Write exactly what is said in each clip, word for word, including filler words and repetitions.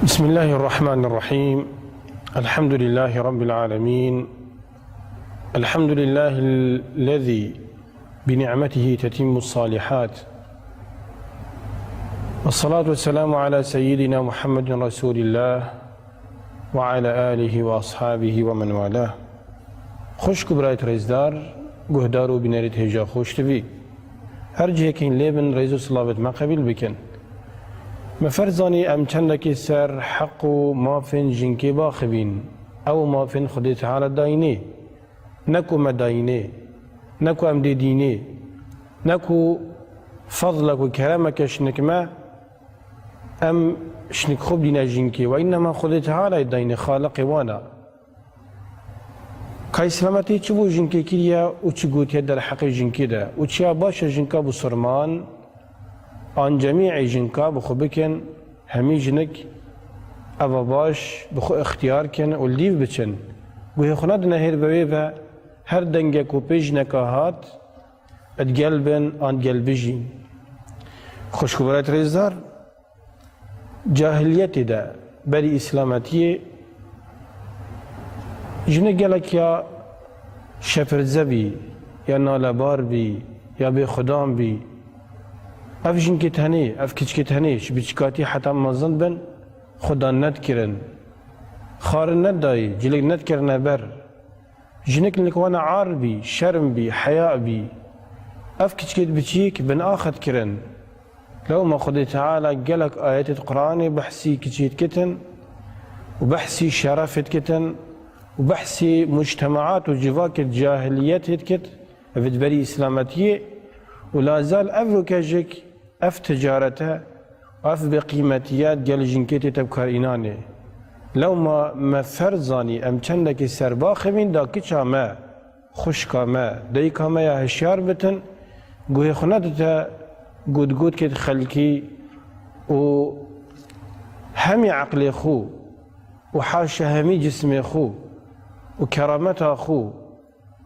بسم الله الرحمن الرحيم. الحمد لله رب العالمين. الحمد لله الذي بنعمته تتم الصالحات. والصلاة والسلام على سيدنا محمد رسول الله وعلى آله وأصحابه ومن والاه. Xwişk û birayet rêzdar, guhdar û bînerêt hêja xweş tivî. Her cihekî lê bin rêz û silavêt me qebîl bikin. Me ferz zanî em çendekî ser heq û mafên jinkê baxivîn. Ew mafên Xwedê Teala dayînê. Ne ku me dayînê. Ne ku em dê dînê. Ne ku fezlek û keremeke şinik me, em şinik xwe bidîne jinkê. Ve înnema Xwedê Teala yê dayînê, xaliqê wan e. Ka îslametî çi bo jinkê kiriye û çi gotiye derheqê jinkê de û çiya baş e jinka bisurman an cemîê jinka bi xwe bikin, hemî jinik eva baş bi xwe ixtiyar kin û li dîv biçin. Guhê xwe nedine hêr ve wê ve her dengek ku pê jineka hat, digel bin an digel bijîn. Xwişk û birayet rêzdar, cahiliyetê de berî îslametiyê jinik gelek ya şepirze bî, ya nalebar bî, ya bêxudan bî. Ev jinkê tenê, ev kiçkê tenê ji biçikatî heta mezin bin xwe dan nedikirin. Xwarin nedayî, cilek nedikirine ber. Jinik li wana ar bî, şerm bî, heya bî. Ev kiçikêt biçîk bin axet kirin. Lewma Xwedê Teala gelek ayetêt Qur'anê behsî kiçikêt kitin û behsî şerefêt kitin û behsî mujtemaat û civakêt cahiliyetêt kit, ev di berî îslametiyê û lazal ev roke jik ev ticarete, ev bêqîmetiye gel jinkê tê tevkarînanê. Lewma me ferz zanî em çendekî serbaxivîn da kiça me, xwişka me, dayika me ya hişyar bitin, guhê xwe nedite gotgotkêt xelkî û hemî eqlê xwe û haşa hemî cismê xwe û kerameta xwe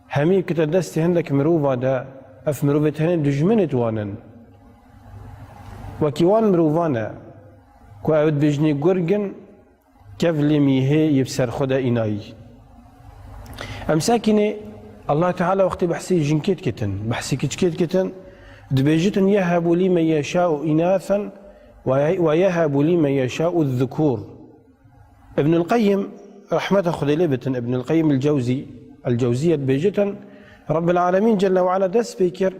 hemî kite destê hindek mirova de, ev mirovê tenê dijminêt wan in. Wekî wan mirovan e ku ew dibêjinê gurg in, kevlê mîhê yê bi ser xwe de înayî. Em sekînê Allah Teala wextê behsî jinkê dikitin, behsî kiçikê dikitin, dibêjitin: "Yehebu lî men yeşâ'u înâsen ve ye-, ve yehebu lî men yeşâ'u zukûr." Ibnul Qeyyim, rehmeta Xwedê lê bitin, Ibnul Qeyyim el-Cewzî, el-Cewziye dibêjitin, Rabbil Alemîn Celle ve Ala dest pê kir,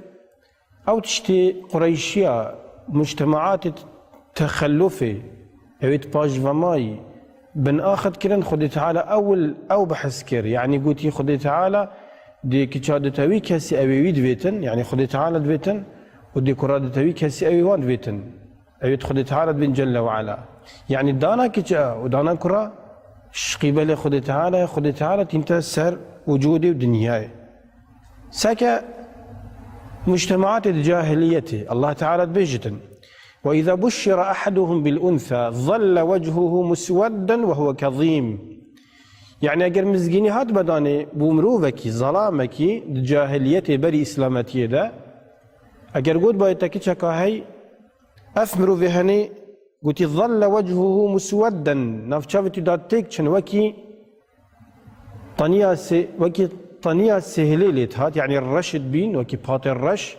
ew tiştê Qureyşiya, mujtemaatê texellufê, ewêt paşvemayî, bin axet kirin, Xwedê Teala ewil ew behs kir. Yanî gotî Xwedê Teala dê kiça dite wî kesî ew ê wî divêtin, yanî Xwedê Teala divêtin û dê kura dite wî kesî ew ê wan divêtin. Ewêt Xwedê Teala dibên Celle ve Ala. Yanî dana kiça û dana kura ji qîbelê Xwedê Teala ye, Xwedê Teala tînte ser wicûdê û dinyayê. Seke mujtemaatê di cahiliyetê, Allah Teala dibêjitin: "Ve izâ buşşira ahaduhum bil unsâ zalle wechuhu muswedden ve huve kezîm." Yanî eger mizgînî hat bedanê bo mirovekî, zelamekî di cahiliyetê berî îslametiyê de, eger got bayê te kiçeka hey, ev mirovê henê gotî: "Zalle wechuhu muswedden", navçavê tî da têk çin wekî taniya sê-, wekî taniya sêhilê lê dihat, yanî reş dibîn, wekî patê reş,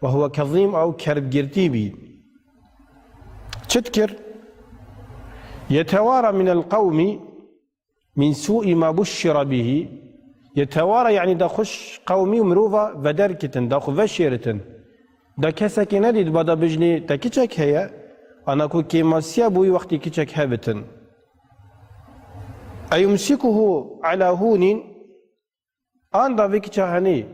ve huve kezîm, ew kerbgirtî bî. Çi dikir? Yetewara minel qewmî min sû'î ma buşşira bihî. Yetewara, yanî da xwe ji qewmî û mirova veder kitin, da xwe veşêritin. Da kesekê nedît, ba da bijnê te kiçek heye, ana ku kêmasiya bûyî wextî kiçek hebitin. Eyumsikuhu ala hûnîn, an da vê kiça henî,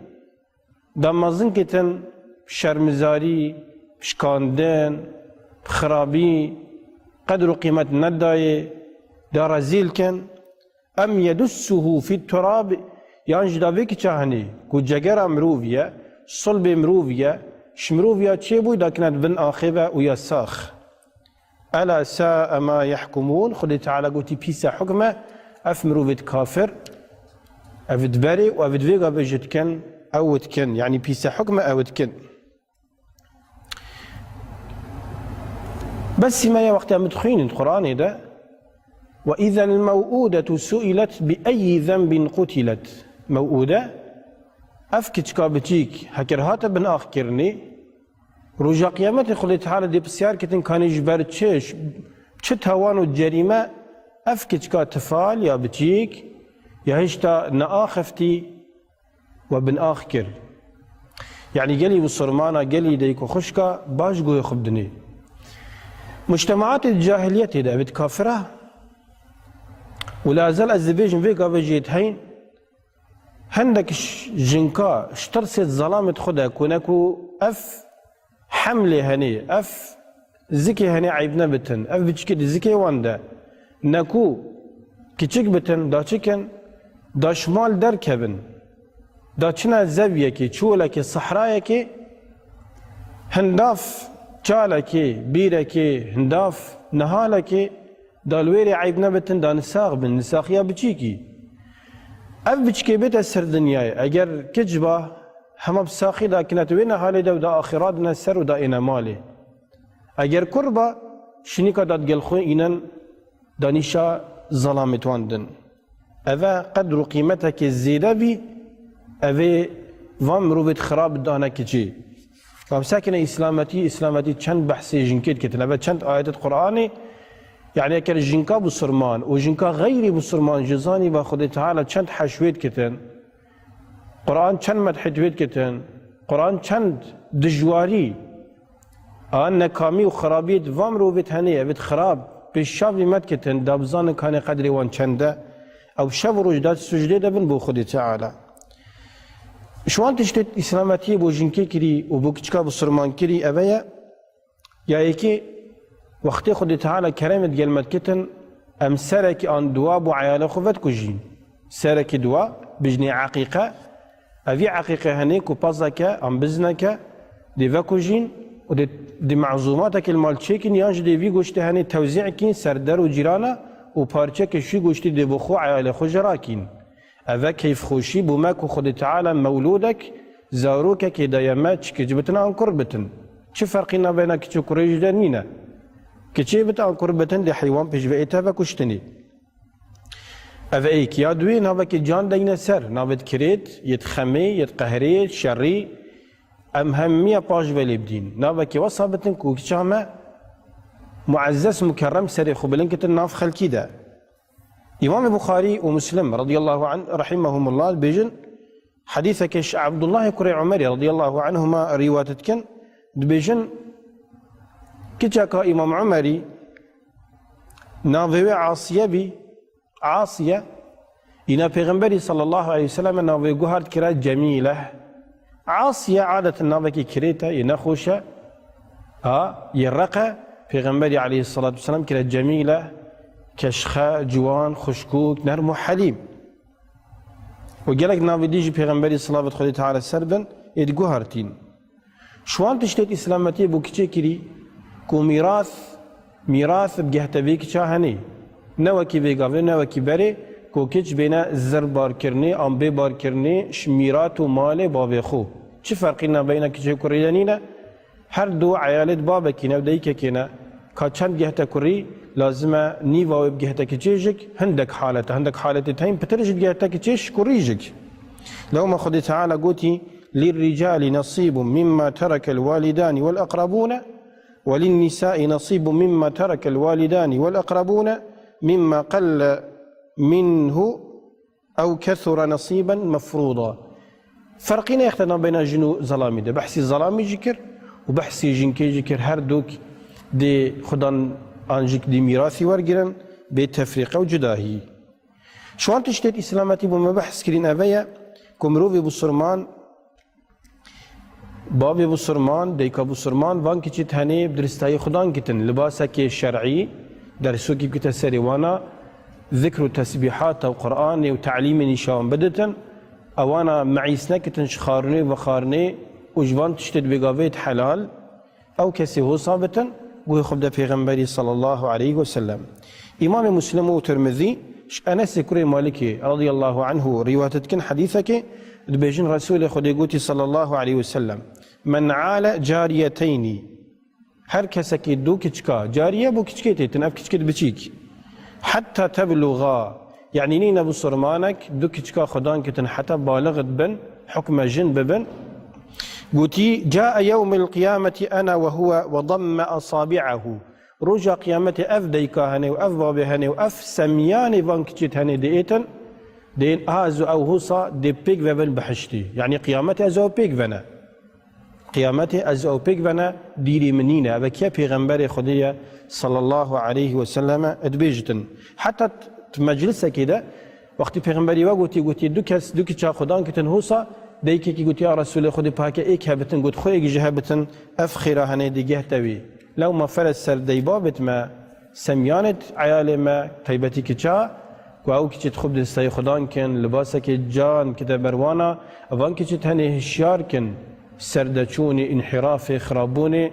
da mezin kitin, şermizarî, şikandin, xirabî, qedr û qîmet nedayê, da rezîl kin, em yedussuhu fit turab, yan jî da vê kiça henî, ku cegera mirovî ye, sulbê mirovî ye, ji miroviya çêbû da kine di bin axê ve û ya sax. Ela sa'a ma yahkumûn, Xwedê Teala gotî, pîse hukm e, ev mirovêt kafir, ev diberê û ev divê gavê ji dikin, ew dikin, yanî pîse hukm e, ew dikin. Besî me ye wextê em dixwînin Qur'anê de, وإذا الموءودة سئلت بأي ذنب قتلت. Mew'ûde, ev kiçika biçîk, heker hate binaxkirinê, roja qiyametê Xwedê Teala dê pisyar kitin kanê ji ber çi, çi tawan û cerîme ev kiçika tifal ya biçîk ya hişta neaxiftî we binax kir. Yanî gelî Musulmana, gelî dayik û xwişka baş guhê xwe bidinê. Mujtemaatê cahiliyetê de, evê kafira û li ezel ez dibêjim vê gavê jê heyn, hindek ş-, jinka ji tirsê zelamê xwe de ku ne ku ev hemlê henê, ev zikê henê eyb nebitin, ev biçikê di zikê wan de, neku kiçik bitin, da çi kin, da ji mal derkevin, da çine zeviyekê, çolekê, sehrayekê, hindav çalekê, bîrekê, hindav nihalekê, da li wê rê eyb nebitin, da nisax bin, nisaxiya biçîkî. Ev biçikê bête ser dinyayê, eger kiç ba, hema bi saxî dakine tu wê nehalê de û da axira dine ser û da êne malê. Eger kur ba, şinîka da digel xwe înen, da nîşa zelamê wan din. Eve qedr û qîmetekê zêde bî, evê van mirovêt xirab dane kiçî. Bamsekine îslametî, îslametî çend behsê jinkê dikitin. Eve çend ayet Qur'anê, yani eker jinka Musulman û jinka xeyrî Musulman ji zanî ve Xwedê Teala çend heşwê dikitin. Qur'an çend medhê divê dikitin, Qur'an çend dijwarî a nekamî û xirabiyê di van mirovê de henê, evê xirab, pêşavî me dikitin, da bizanin kanê qedrê wan çend e, ew şev û roj da sucdê de bin bo Xwedê Teala. Ji wan tiştê îslametiyê bo jinkê kirî û bo kiçika Musulman kirî, eve ye, Ya yekê, wextê Xwedê Teala keremê digel me dikitin, em serekî an dua bo eyalê xwe vedikujîn. Serekî dua, bijnê eqîqe, evî eqîqe henê ku pezeke an bizneke dê vekujîn û dê, dê mezûmatekê li mal çêkin yan jî dê vî goştê henê tewzî kîn ser der û cîrana û parçeke şî goştê dê bo xwe eyalê xwe jî rakîn. Eve keyfxweşî bo me ku Xwedê Teala mewlûdek, zarokekê daye me, çi kiç bitin an kur bitin. Çi ferqî navbeyna kiç û kurê jî de nîne. Kiçê bit an kur bitin dê heywan pêş ve ête vekuştinê. Eve êk ya duê navekê can deyne ser, navê kirêt, yê xemê, yê qehrê, şerî, em hemiya paş ve lê bidîn. Navekê wesa bitin ku kiça me muezzez mukerrem serê xwe bilind kitin nav xelkî de. Îmamê Buxarî û Muslim radiyallahu anh, rahimahumullah, dibêjin, hedîseke ji Abdullahê kurê Umerî radiyallahu anhuma rîwayet dikin, dibêjin, kiçeka Îmam Umerî navê wê Asiye bî, Asiye, îna Pêxemberî sallallahu aleyhi ve sellem navê guhart kira Cemîle. Asiye adetin navekî kirêt e, yê nexweş e. A, yê req e, Pêxemberî aleyhissalatu vesselam kire Cemîle, keşxe, ciwan, xuşkûk, nerm û helîm. Û gelek navê dî jî Pêxemberî, silavet Xwedê Teala ser bin, ê diguhertîn. Ji wan tiştêt îslametiyê bo kiçê kirî, ku mîras, mîras bi gehte vê kiça henê. Ne wekî vê gavê, ne wekî berê, ku kiç bêne zir barkirinê, an bê barkirinê, ji mîrat û malê bavê xwe. Çi ferqî navbeyna kiçê kurê de nîne? Her du eyalê di babekî ne û dayikekê ne. Ka çend gehte kurî, lazim e nîva wê bigehte kiçê jik, hindek halete, hindek haletê teyn pitir ji digehte kiçê ji kurî jik. Lewma Xwedê Teala gotî, "Lirricali nasîbun mimma terekel walidani wel eqrabûne, we linnisai nasîbun mimma terekel walidani wel eqrabûne, mimma qelle minhu ew kethura nesîben mefrûda." Ferqî neyexte navbeyna jin û zelamî de. Behsî zelamî jî kir û behsî jinkê jî kir. Her dûk dê xudan an jik dê mîrasî wergirin, bê tefrîqe û cudahî. Ji wan tiştêt îslametî bo me behs kirîn eve ye ku mirovê bisurman Bavê bisurman, dayika bisurman, van kiçî tenê bi diristayî xudan kitin. Libasekê şer'î, dersokî bikite serê wana, zikr û tesbîhata û Qur'anê û telîmê nîşan biditin. Ewana meîs nekitin ji xarinê û vexarinê û ji van tiştê di bêgavê helal. Ew kesê hosa bitin, guhê xwe bide Pêxemberî sallallahu aleyhi ve sellem. Îmamê Muslim û Tirmizî ji Enesê kurê Malikê radiyallahu anhu rîwayet dikin hedîsekê, dibêjin Resûlê Xwedê gotî sallallahu aleyhi ve sellem, "Men ale cariyeteynî." Her kesekê du kiçika, cariye bo kiçikê têtin, ev kiçikê di biçîk. Hetta tebluga, yanî nîne bisurmanek du kiçika xwedan kitin heta balix dibin, hukme jin bibin. Gotî, "Cae yewmil qiyameti ena ve huve ve damme asabi'ahu." Roja qiyametê ev dayika hene û ev babê hene û ev semyanê van kiçêt hene diêtin, diên a ez û ew hosa dê pêk vevin bihiştî. Yanî qiyametê ez û ew pêk vene. Qiyametê ez û ew pêk vene, dîrê min nîne. Ev kî ye? Pêxemberê Xwedê ye, sallallahu aleyhi ve selleme, dibêjitin. Heta t-, t-, meclisekê de, wextî Pêxemberî ve gotî, gotî, du kes, du kiça xwedan kitin hosa, deykekî gotî, "Ya Resûlê Xwedê, pake êk hebitin," got, "Xwe êk ji hebitin, ev xêra hene digeh te wî." Lewma feres ser deybabêt me, semyanêt eyalê me, taybetî kiça, ku ew kiçêt xwe bi desteyê xwedan kin, libasekê can kite ber wana, evan kiçêt tenê hişyar kin, serdeçûnê, înhirafê, xirabûnê,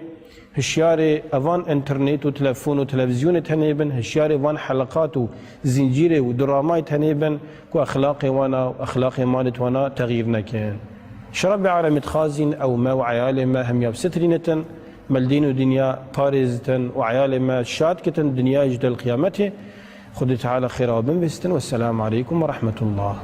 hişyarê evan înternet û telefon û televîzyonê tenê bin, hişyarê van heleqat û zincîrê û dramayê tenê bin, ku exlaqê wana û exlaqê malêt wana texyîr nekin. Ji Rebbê alemê dixwazîn ew me û eyalê me hemiya bisitirînitin, me li dîn û dinya parêzitin û eyalê me şad kitin, dinyayê jî del qiyametê. Xwedê Teala xêra we binvîstin. Wesselamu aleykum ve rahmetullah.